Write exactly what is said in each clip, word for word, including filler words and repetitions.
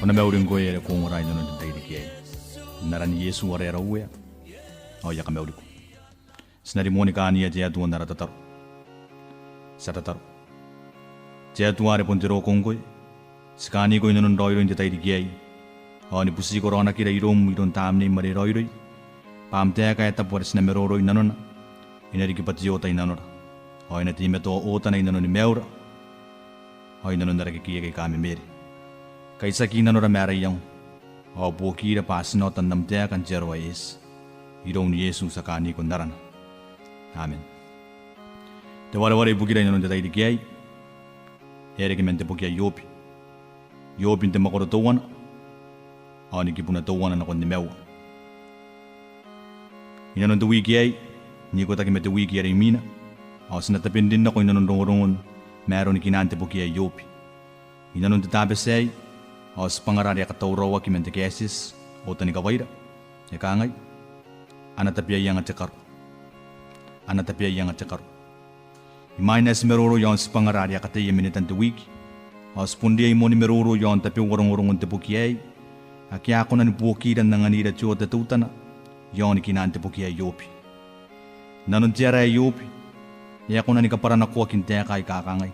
Kam na mauri ngkoe are ko ongora i nanon te tairiki aei. N aran Iesu are ara Uea, ao I a kamauriko. Ti na rimoa ni kaania te Atua n ara tataro. Ti a tataro. Te Atua are bon te roko ngkoe, ti kaaniko i nanon raoiroi n te tairiki aei, ao ni butiko raonakira iroum iroun Tamneim are raoiroi, bwa am taeka ae tabu are ti na maroro i nanona e na riki bwa te oota i nanora, ao e na teimatoa ootana i nanoni maiura, ao i nanon ara kekeiaki aika memere. Kaitiaki i nanora ma ara iango, ao buokira bwa ti na ota n am taeka n te aro ae eti. Iroun Iesu ti a kaaniko n arana. Amen. Te wareware ibukira i nanon te tairiki aei e a reke man te boki ae Iobi. Iobi n te mwakoro teuana, ao ni kibuna teuana nakon nimaua. I nanon te wiki aei, n ikotaki ma te wiki are imwina, ao ti na tabe n rin nako i nanon rongorongon ma aroni kinaan te boki ae Iobi. I nanon te Tabati aei, ao tibwangara are a katauraoaki man te kaetieti, Otanikawaira, e kangai: Ana tabeaianga te karo. Ana tabeaianga te karo. Imwain ae ti maroro i aon tibwangara are a kateia Minetan te Wiki, ao ti bon riai moa ni maroro i aon tabeua rongorongon te boki aei, ake a kona ni buokira n anganira te oota teutana i aoni kinaan te boki ae Iobi. Nanon te ara ae Iobi, e a kona ni kabwaranakoaki n taeka aika kangai: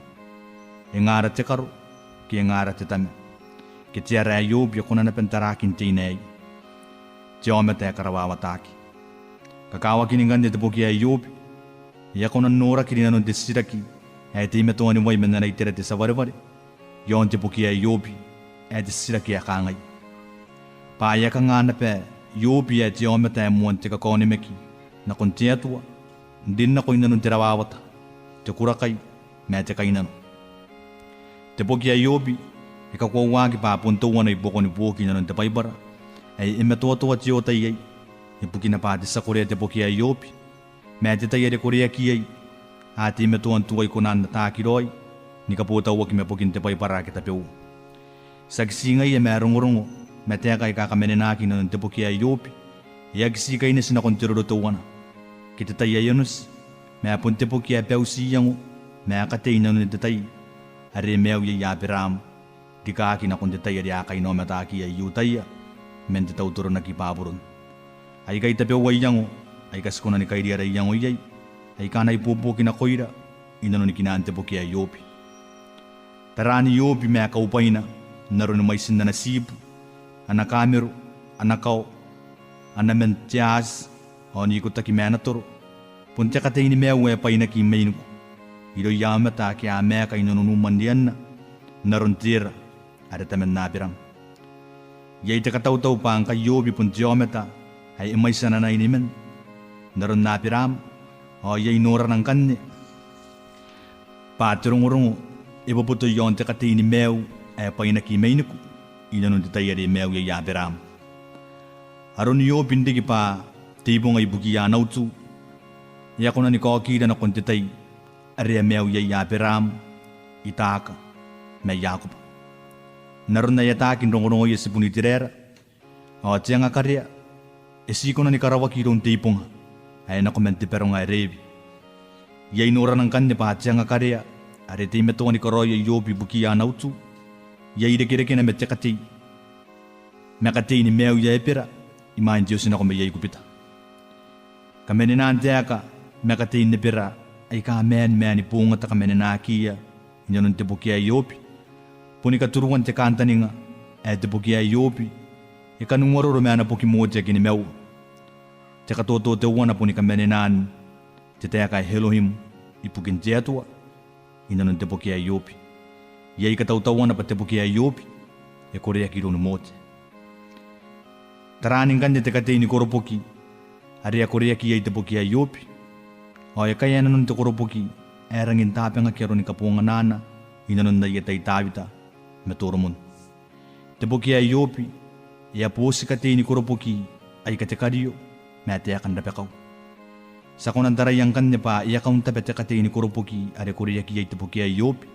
E nga ara te karo, ke e nga ara te tama? Ke te ara ae Iobi e kona naba n taraaki n tein aei? Te aomata ae karawawataki. Kakawakin ngkanne te boki ae Iobi, e a kona n noraki rinanon te titiraki ae teimatoa ni wai man ana itera te tia wareware i aon te boki ae Iobi, ae te titiraki ae kangai: Bwa e a kanga naba Iobi ae te aomata ae moan te kakaonimaki nakon te Atua, n rin nako i nanon te rawawata, te kurakai, ma te kainnano? Te boki ae Iobi e kakoauaki bwa bon teuana i buakoni buoki i nanon te Baibara ae e matoatoa te oota iai, ibukina bwa te tia korea te boki ae Iobi, ma te tai are koreaki iai a teimatoa n tuai kona n ataaki raoi ni kabotauaki ma bokin te Baibara ake tabeua. Tiaki ti ngaia ma rongorongo ma taeka aika kamanenaaki i nanon te boki ae Iobi e aki ti kaineti nakon te roro teuana, ke te tai ae onoti, ma bon te boki ae bauti iango ma ae katei i nanon te tai are maiu iai Aberaam, rikaaki nakon te tai are a kainaomataki iai I-Iutaia man te tautoronaki i Baburon. Aikai tabeua iango aika ti kona ni kairi ara iango iai, aika a na ibuobuoki nakoira i nanoni kinaan te boki ae Iobi. Taraan Iobi ma kaubwaina, n aroni mwaitin ana tiibu, ana kamero, ana kao, ana man te aati, ao n ikotaki ma ana toro, bon te katei ni maiu ae bwainaki i mainiku irouia aomata ake a maeka i nanon umwanrianna, n aron Tera are taman Aberaam. Iai te katautau bwa ngkai Iobi bon te aomata ae e mwaiti ana nai ni man, n aron Aberaam, ao iai norana ngkanne bwa te rongorongo e boboto i aon te katei ni maiu ae bwainaki i mainiku i nanon te tai are maiu iai Aberaam. Aron Iobi n riki bwa te ibonga ibukiia ana utu e a kona ni kaokiira nakon te tai are a maiu iai Aberaam, Itaaka, ma Iakobo. N aron ae ataaki n rongorongoia tibun Iteraera, ao te anga karea e ti kona ni karaoaki iroun te ibonga ae nako man te baronga ae Rewi. Iai norana ngkanne bwa te anga karea are teimatoa ni karaoia Iobi ibukiia ana utu, iai irekerekena ma te katei ma katei ni maiu i Ebera imwain te otinako mai Aikubita. Kamanenan taeka ma katei n Ebera aika maan, maan ni bongata kamanenakiia i nanon te boki ae Iobi, boni katuruan te kantaninga ae te boki ae Iobi e kanuaroro ma ana boki Mote ake nimaua. Te katoto teuana boni kamanenan te taeka ae Elohim ibukin te Atua i nanon te boki ae Iobi. Iai katautauana bwa te boki ae Iobi e koreaki iroun Mote. Taraan ngkanne te katei ni koroboki are a koreaki iai te boki ae Iobi, ao e kaea nanon te koroboki ae rangi n tabangaki aroni kabonganana i nanon aia tai Tawita ma Toromon. Te boki ae Iobi e a boti katei ni koroboki aika te kario ma taekan rabakau. Ti a kona n taraia ngkanne bwa e a kauntaba te katei ni koroboki are koreaki iai te boki ae Iobi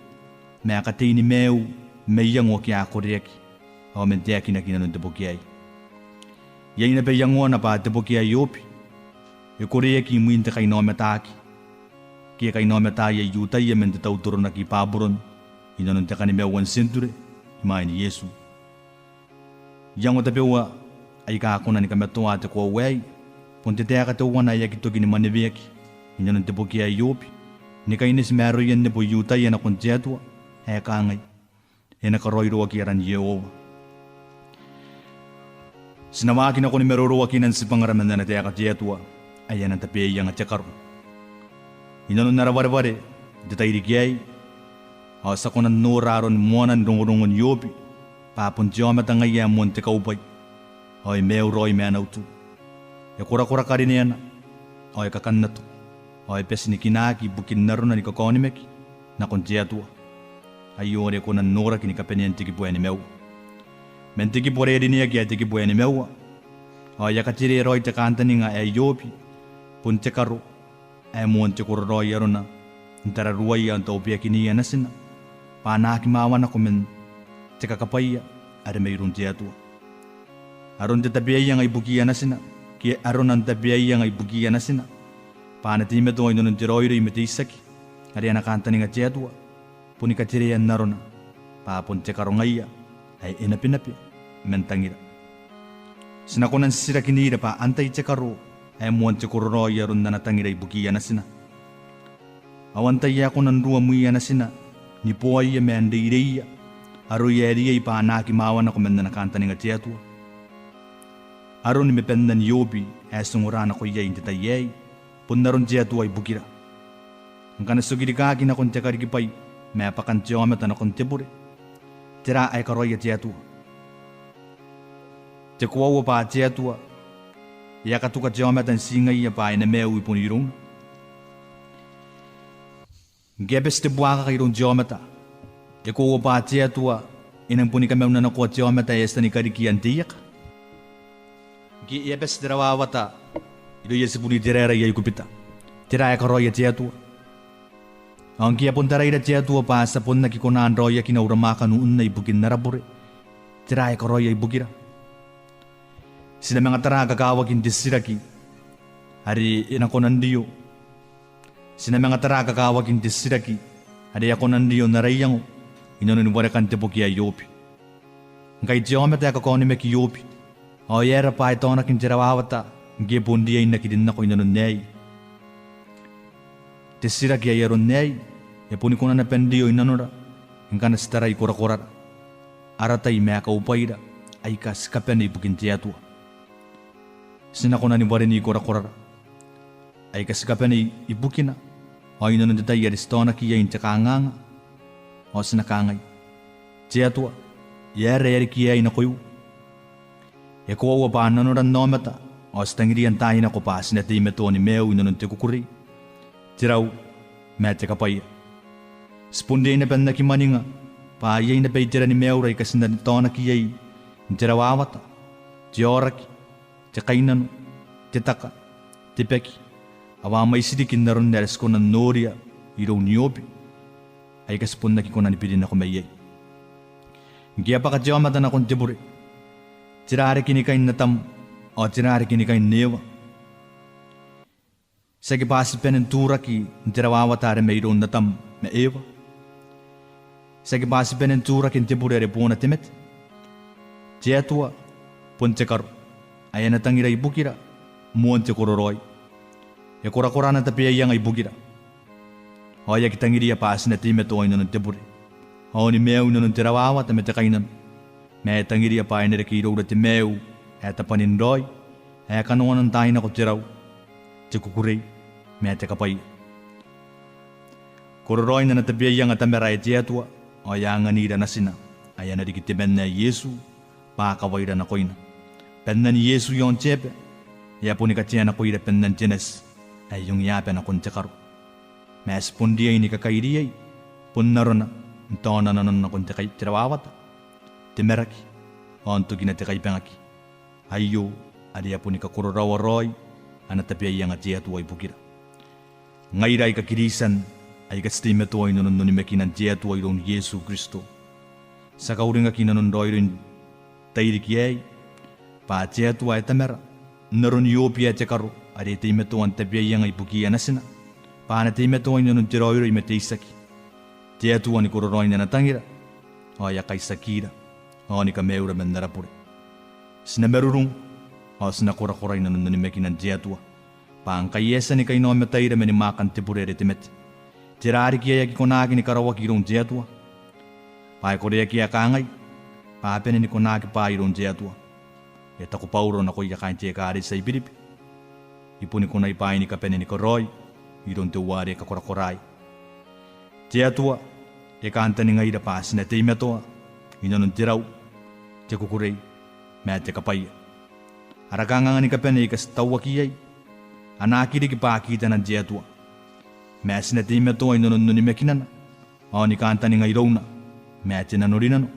ma katei ni maiu ma iango ake a koreaki ao man taekinaki i nanon te boki aei. Iai naba iangoana bwa te boki ae Iobi e koreaki imwin te kainaomataki ke kainaomataia I-Iutaia man te tautoronaki i Baburon i nanon te kanimaua n tienture imwain Iesu. Iango tabeua aika kona ni kamatoa te koaua aei, bon te taeka teuana ae aki toki ni mwaneweaki inanon te boki ae Iobi, ni kaineti ma aroia n nebo I-Iutaia nakon te Atua, ae kangai: E na karaoiroaki aran Iehova. Ti na waaki nako ni maroroakinan tibwangara man ana taeka te Atua, ae ana tabeaianga te karo. Inanon ara wareware n te tairiki aei, ao ti a kona n nora aron moanan rongorongon Iobi, bwa bon te aomata ngaia ae moan te kaubwai, ao e maiu raoi ma ana utu. E korakora karineana, ao e kakannato, ao e bati ni kinaaki ibukin arona ni kakaonimaki nakon te Atua. Aio are e kona n noraki ni kabanean te kibu ae nimaua. Man te kibu are e rineaki ae te kibu ae nimaua, ao e a katerea raoi te kantaninga ae Iobi bon te karo ae moan te kororaoi arona n tararuaia ao n taubeakiniia natina, bwa a na aki mawa nako man te kakabwaia are mairoun te Atua. Aron te tabeaianga ibukiia natina, ke arona n tabeaianga ibukiia natina, bwa a na teimatoa inanon te raoiroi ma te itiaki are ana kantaninga te Atua, boni katerean arona bwa bon te karo ngaia ae e nabenabe man tangira. Ti na kona n titirakinira bwa antai te karo ae moan te kororaoi aron ana tangira ibukiia natina. Ao antai ae kona n rua mwiia natina ni boaia ma n reireiia aroia ae riai bwa a na aki mawa nako man ana kantaninga te Atua? Aroni ma bannan Iobi ae ti ongora nako iai n te tai aei, bon aron te Atua ibukira. Ngkana ti okirikaki nakon te karikibwai ma bwakan te aomata nakon te bure, tera ae karaoia te Atua? Te koaua bwa te Atua e a katuka te aomata n tii ngaia bwa e na maiu i bon irouna. Ngke e a bati te buakaka iroun te aomata, e koaua bwa te Atua e nang boni kamaunanakoa te aomata ae e a tia ni karikia n te ieka. Ngke e a bati te rawawata irouia tibun Iteraera i Aikubita, tera ae karaoia te Atua? Ao ngke e a bon taraira te Atua bwa ti a bon aki kona n raoiakina uramwaakan unna ibukin ara bure, tera ae karaoia ibukira? Ti na manga tara kakawakin te titiraki are e na kona n rio. Ti na manga tara kakawakin te titiraki are e a kona n rio n ara iango inanoni warekan te boki ae Iobi. Ngkai te aomata ae kakaonimaki Iobi, ao e aera bwa e taonaki n te rawawata ngke e bon riai n aki rin nako inanon aei? Te titiraki ae aron aei e boni kona naba n rio inanora ngkana ti tarai korakorara, ara tai ma kaubwaira aika ti kabane ibukin te Atua. Ti na kona ni wareni korakorara aika ti kabane ibukina, ao inanon te tai are ti taonaki iai n te kanganga, ao ti na kangai: Te Atua, e aera ae riki aei nakoiu? E koaua bwa nanora n aomata ao ti tangiria n taai nako bwa ti na teimatoa ni maiu inanon te kukurei, te rau, ma te kabwaia. Ti bon riai naba n aki mwaninga bwa iai naba iteran maiura aika ti na taonaki iai n te rawawata, te aoraki, te kainano, te taka, te baki, ao a mwaiti riki n aron are ti kona n noria iroun Iobi, aika ti bon aki kona ni biri nako maiai. Ngke e a bwaka te aomata nakon te bure, tera are kinikain Atam, ao tera are kinikain Ewa? Tiaki bwa ti bane n turaki n te rawawata are mairoun Atam ma Ewa? Tiaki bwa ti bane n turaki n te bure are boona te mate? Te Atua bon te karo, ae ana tangira ibukira moan te kororaoi. E korakora ana tabeaianga ibukira. Ao e aki tangiria bwa ti na teimatoa inanon te bure, ao ni maiu inanon te rawawata ma te kainano. Ma e tangiria bwa e na reke iroura te maiu ae tabwanin raoi, ae kanoana n taai nako te rau, te kukurei, ma te kabwaia. Kororaoin ana tabeaianga Tamara ae te Atua, ao e a anganira Natina, ae ana riki temanna ae Iesu, bwa kawaira nakoina. Bannan Iesu i aon te aba, e a boni katea nakoira bannan te nati ae ongeaba nakon te karo. Ma ti bon riai ni kakairi iai, bon arona n taona nanon nakon te kai-, te rawawata, te maraki, ao n tokina te kaibangaki. Aio are e a boni kakororaoa raoi ana tabeaianga te Atua ibukira. Ngaira aika Kiritian, aika ti teimatoa inanon onimakinan te Atua iroun Iesu Kristo, ti a kauringaki inanon raoiroin tairiki aei, bwa te Atua ae Tamara, n aron Iobi ae te karo, are e teimatoa n tabeaianga ibukiia Natina, bwa a na teimatoa inanon te raoiroi ma te itiaki. Te Atua ni kororaoin ana tangira, ao e a kaitiakira, ao ni kamaiura man ara bure. Ti na marurung, ao ti na korakora i nanon onimakinan te Atua, bwa ngkai e a tia ni kainaomataira mani mwaakan te bure are te mate, tera riki ae aki konaki ni karaoaki iroun te Atua? Bwa e koreaki ae kangai, bwa a bane ni konaki bwaai iroun te Atua. E taku Bauro nakoia kaain te ekaretia i Biribi, I boni konai bwaai ni kabane ni karaoi iroun teuare kakorakoraai. Te Atua e kantaningaira bwa ti na teimatoa i nanon te rau, te kukurei, ma te kabwaia. Ara kanganga ni kabane aika ti tauaki iai a na aki riki bwa kitanan te Atua, ma ti na teimatoa i nanon onimakinana ao ni kantaninga irouna ma te nanorinano,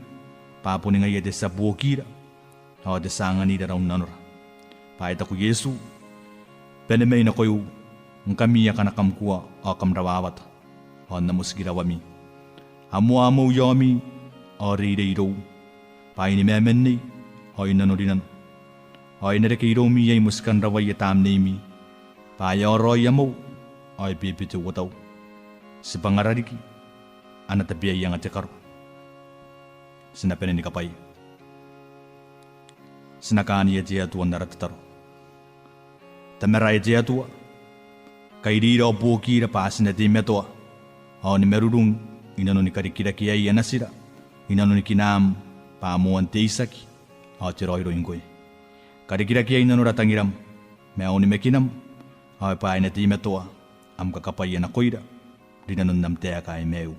bwa boni ngaia te tia buokira ao te tia anganira raun nanora. Bwa e taku Iesu, bane mai nakoiu, ngkami akana kam kua ao kam rawawata, ao N na motikirawami. Amoa amou i aomi, ao reirei irou, bwa i nimamannei ao i nanorinano, ao e na reke iroumi iai motikan rawaia tamneimi, bwa e aoraoi amou ao e bebete uotau. Tibwangara riki ana tabeaianga te karo. Ti na bane ni kabwaia. Ti na kaania te Atua n ara tataro. Tamara ae te Atua, kairira ao buokira bwa ti na teimatoa ao ni marurung i nanoni karikirakeaia natira, i nanoni kinaam bwa moan te itiaki ao te raoiroi ngkoe. Karikirakea i nanora tangiram ma onimakinam, ao bwa e na teimatoa am kakabwaia nakoira rinanon am taeka ae maiu.